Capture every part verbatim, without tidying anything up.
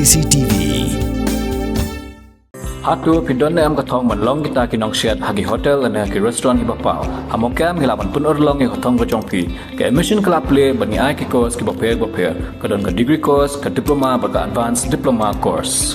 C T V. Hato phi don ne em ka thong ban long kita ki nongsiat ha ki hotel ne ha ki restaurant kiba paw? Ha Mawkyrwat ngi lah ban pynurlong ïa ka thong ka jong phi. Ka admission ka la plie bad ngi ai ki course kiba pher bapher. Ka don ka degree course, ka diploma bad ka advanced diploma course.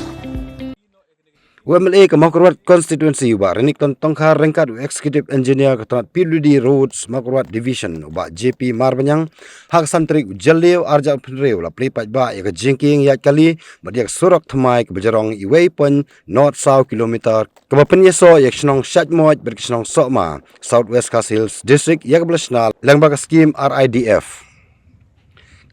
U M L A ka Mawkyrwat constituency u Bah Renikton Tongkhar ryngkat u executive engineer ka tnat P W D Roads Mawkyrwat Division u Bah J P Marbaniang ha ka san tarik u Jylliew arhajar arphew hynriew la plie paidbah ïa ka jingkieng ïaid kali bad ïa ka surok thymmai kaba jrong iwei point nod saw kilometer kaba pynïasoh ïa ka shnong Shaitmawj bad ka shnong Sohma, South West Khasi Hills District, ïa kaba la shna lyngba ka skhim R I D F.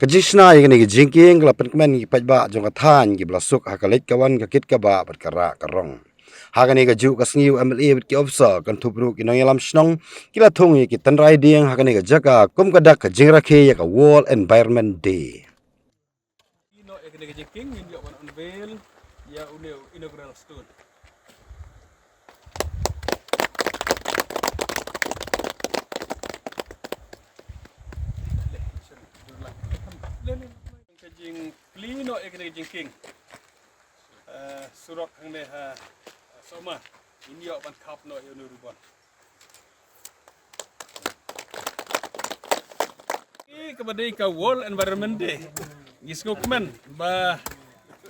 Ka jingshna ïa kane ka jingkieng ka la pynkmen ïa ki paidbah jong ka thaiñ kiba la suk ha ka leit ka wan, ka kit ka bah bad ka rah ka rong. Ha kane kajuh ka sngi u M L A bad ki officer kynthup ruh ki nongïalam shnong ki la thung ïa ki tynrai dieng ha kane ka jaka kum ka dak ka jingrakhe ïa ka World Environment Day. Ïa kane ka jingkieng ngin ïoh ban unveil ïa une u inaugural stone. Ka jingplie noh ïa kane ka jingkieng, eh, surok hangne ha Sohma, ngin ïoh ban khap noh ïa une u ribbon. Ïa kaba dei ka World Environment Day, ngi sngewkmen ba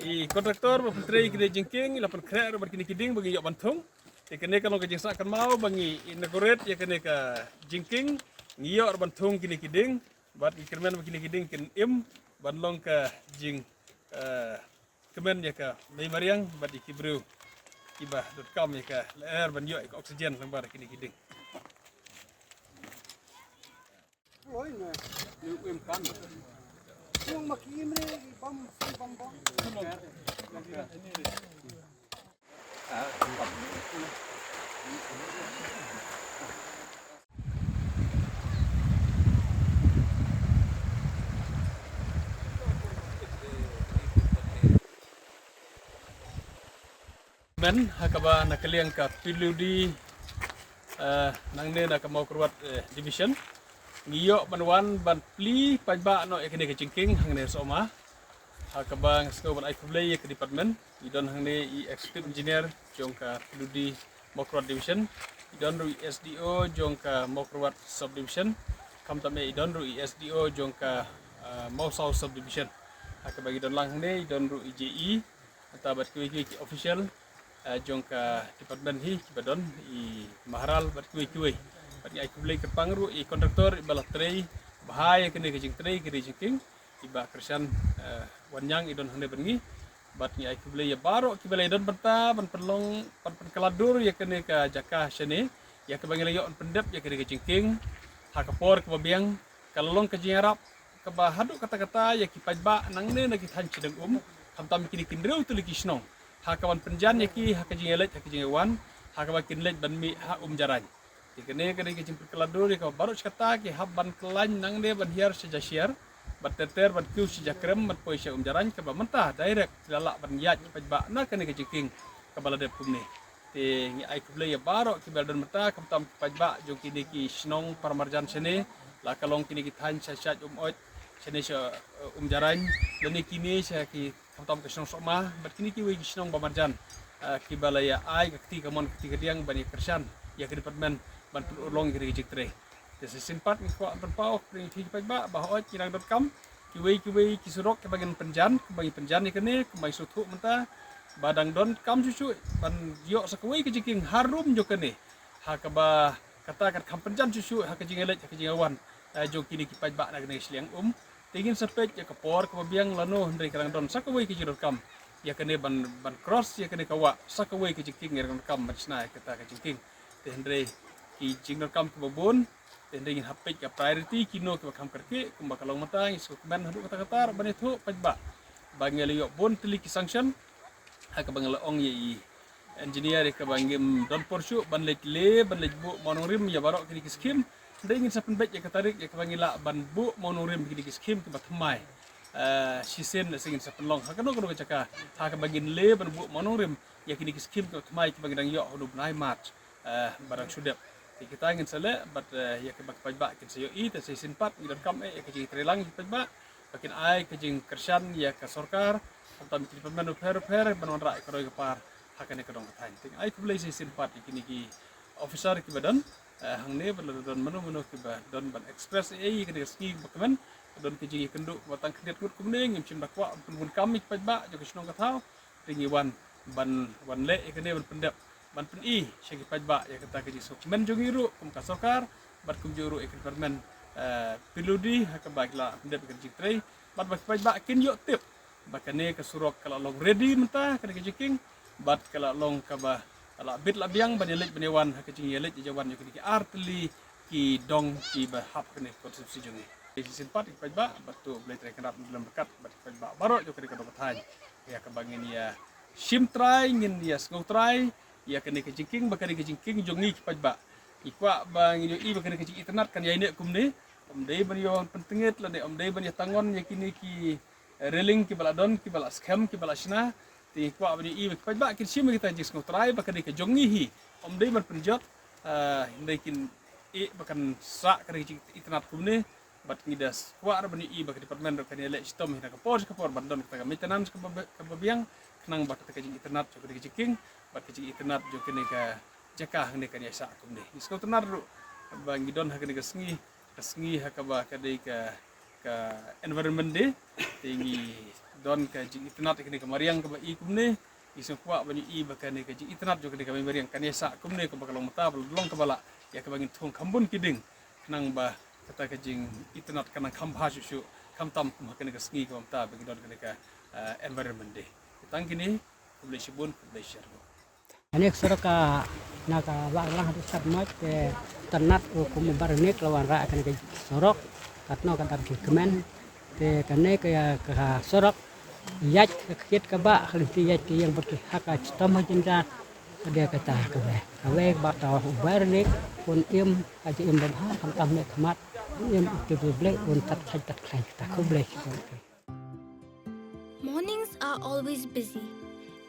i contractor ba pyntrei kine jingkieng i la pynkhreh ruh bad kine ki dieng ba ngi ïoh ban thung. Te kane ka long ka jingsngewkmen ba ngi inaugurate ïa kane ka jingkieng, ngi ïoh ruh ban thung kine ki dieng bad ngi kyrmen ba kine ki dieng kin im ban long ka jing, eh, kmen ïa ka mei mariang bad ïa ki briew kiba donkam ïa ka lyer ban ïoh ïa ka oxygen lyngba kine ki dieng. Men ha kaba na ka liang ka P W D, eh, nangne na ka Mawkyrwat, eh, Division, ngi ïoh ban wan ban plie paidbah noh ïa kane ka jingkieng hangne Sohma. Ha kaba nga sngew ban ai khublei ïa ka department, i don hangne i executive engineer jong ka P W D Mawkyrwat Division, i don ruh i S D O jong ka Mawkyrwat Subdivision, khamtam eh i don ruh i S D O jong ka, ah, Mawsaw Subdivision. Ha kaba ngi don lang hangne i don ruh i J E, mynta bad kiwei kiwei ki official, eh, jong ka department hi kiba don, i Maharal bad kiwei kiwei. Bad ngi ai khublei kyrpang ruh i contractor iba la trei bha ïa kane ka jingtrei kane ka jingkieng, i Bah Kyrshan, eh, Wanniang i don hangne bad ngi. Bad ngi ai khublei ïa baroh kiba la ïadon bynta ban pynlong, ban pynkylla dur ïa kane ka jaka shane, ïa kaba ngi la ïoh ban pyndep ïa kane ka jingkieng ha ka por kaba biang. Ka la long ka jingïarap kaba haduh katta katta ïa ki paidbah nangne na ki thaiñ shadong um, khamtam kine ki hynriew tylli ki shnong, ha kaban pynjan ïa ki ha ka jingïaleit ha ka jingïawan, ha kaba kin leit ban mih ha Umjarain. Te kane ka dei ka jingpynkylla dur ïa kaba baroh shi katta ki hap ban khlaiñ nangne ban hiar sha Jashiar, ban ter ter ban kiew sha Jakrem ban poi sha Umjarain, kaba mynta direct ki la lah ban ïaid paidbah na kane ka jingkieng kaba la dep kumne. Te ngi ai khublei ïa baroh kiba la don mynta, khamtam ki paidbah jong kine ki shnong paramarjan shane, la ka long kine ki thaiñ sha Shait Umoit shane sha, eh, Umjarain, lane kine sha ki khamtam ka shnong Sohma bad kine kiwei ki shnong ba marjan, eh, kiba la ïa ai ka kti kamon ka kti kadiang ban ïa kyrshan ïa ka department ban pynurlong ïa kane ka jingtrei. Te sa shisien pat ngi kwah pynpaw ïa phi ki paidbah ba hooid ngi dang donkam kiwei kiwei ki surok kiba ngin pynjan, kiba ngin pynjan ïa kane, kumba ngi sngewthuh mynta ba dang donkam shuh shuh ban ïoh sa kawei ka jingkieng harum jong kane, ha kaba kata kan kham pynjan shuh shuh ha ka jingïaleit ha ka jingïawan, eh, jong kine ki paidbah na kane ka shiliang um. Te ngin sa peit ïa ka por kaba biang lano, hynrei ka dang don sa kawei ka jingdonkam ïa kane ban, ban cross ïa kane ka wah, sa kawei ka jingkieng ngi dang donkam ban shna ïa kata ka jingkieng. Te hynrei ki jingdonkam kiba bun, te hynrei ngin hap peit ka priority kino kiba kham kyrkieh, kumba ka long mynta ngi sngewkmen haduh katta katta ruh ban ïathuh paidbah ba ngi la ïoh bun tylli ki sanction, ha kaba ngi la ong ïa i engineer ïa kaba ngim don por shuh ban leit leh, ban leit buh mawnongrim ïa baroh kine ki skhim. Hynrei ngin sa pynbeit ïa ka tarik ïa kaba ngi lah ban buh mawnongrim kine ki skhim kiba thymmai. Eh, shisien sa ngin sa pynlong ha kano kano ka jaka ha kaba ngin leh ban buh mawnongrim ïa kine ki skhim kiba thymmai kiba ngi dang ïoh ha u bnai March, eh, ba dang shu dep. Te kita ngin sa leh bad, eh, ïa kaba ki paidbah kin sa ïohi, te sa shisien pat ngi donkam eh ïa ka jingtrei lang ïa ki paidbah ba kin ai ka jingkyrshan ïa ka sorkar, Tam ki department bapher bapher ban wanrah ïa ka roi ka par ha kane ka dong ka thaiñ. Te ai khublei shisien pat ïa kine ki officer kiba don, eh, hangne, ba la don mano mano kiba don ban express ei ei ïa kane ka sngi ba kmen. Don ki jingïakynduh ba tang khyndiat ngut kumne, ngim shym da kwah ban pynbun kam ïa ki paidbah jong ka shnong ka thaw. Te ngi wan ban, wan leh ïa kane ban pyndep, ban pyni sha ki paidbah ïa kata ka jingsngewkmen jong ngi ruh kum ka sorkar, bad kumjuh ruh ïa ka department, eh, P W D, ha kaba ki la pyndep ïa ka jingtrei, bad ba ki paidbah kin ïoh tip ba kane ka surok ka la long ready mynta, kane ka jingkieng, bad ka la long kaba la bit la biang ban ïaleit ban ïawan ha ka jingïaleit ïawan jong kine ki artylli ki dong kiba hap ha kane ka constituency jong ngi. Shisien pat ïa ki paidbah, bad to U Blei Trai Kynrad un lem bad ki paidbah baroh jong kane ka dong ka thaiñ. Ïa kaba ngin ïa shim trai, ngin ïa sngew trai ïa kane ka jingkieng, ba kane ka jingkieng jong ngi ki paidbah. Ngi kwah ba ngin ïohi ba kane ka jingitynnad kan ïaineh kumne. Ym dei ban ïa pyntngit lane ym dei ban ïa tang wan ïa kine ki railing kiba la don, kiba la skhem, kiba la shna. Te ngi kwah ban ïohi ba ki paidbah kin shim ïa kita ki jingsngewtrai ba kane ka jong ngi hi. Ym dei ban pynjot, eh, hynrei kin ïohi ba kan sah kane ka jingitynnad kumne. Bad ngi da kwah ruh ban ïohi ba ka department ruh kan ïaleh shitom hi na ka por sha ka por ban don kata ka maintenance kaba, kaba biang, khnang ba kata ka jingitynnad jong kane ka jingkieng bad ka jingitynnad jong kane ka jaka hangne kan ïasah kumne. Ngi sngewtynnad ruh ba ngi don ha kane ka sngi, ka sngi ha kaba ka dei ka, ka Environment Day. Te ngi don ka jingitynnad ïa kane ka mariang kaba i kumne. Ngi sngewkwah ban ïohi ba kane ka jingitynnad jong kane ka mariang kan ïasah kumne, kaba ka long mynta ba la long kaba lah, ïa kaba ngin thung kham bun ki dieng, khnang ba kata ka jingitynnad kan nang kham bha shuh shuh, khamtam kum ha kane ka sngi kaba mynta ba ngi don kane ka, eh, Environment Day. Tang kine, khublei shibun, khublei shihajar nguh. Kane ka surok ka, na ka Bah Rangdi Satmait, te u Tynnad u kum u Bah Rangdi la wanrah kane ka surok, katno ka dap jingkmen. Te kane ka, ka surok ïaid ka kit ka bah, ka lynti ïaid ka ïing bad ki ha ka chitom ha jingjia. Ka dei kata kawei, kawei ba ta u Bah Rangdi un im ka jingim ba bha, khamtam ne khmat, un im u tip U Blei, un tat khlaiñ tat khlaiñ, ta khublei shibun. Mornings are always busy.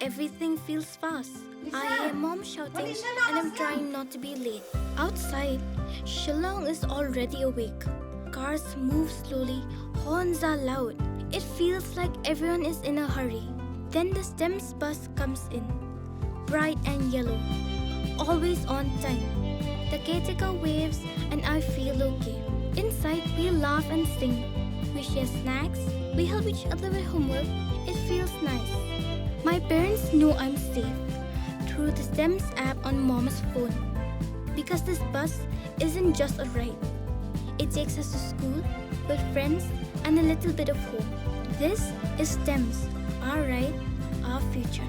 Everything feels fast. I hear mom shouting and I'm trying not to be late. Outside, Shillong is already awake. Cars move slowly, horns are loud. It feels like everyone is in a hurry. Then the STEMS bus comes in. Bright and yellow. Always on time. The caretaker waves and I feel okay. Inside, we laugh and sing. We share snacks. We help each other with homework. It feels nice. My parents know I'm safe through the STEMS app on Mom's phone. Because this bus isn't just a ride. It takes us to school, with friends, and a little bit of home. This is STEMS, our ride, our future.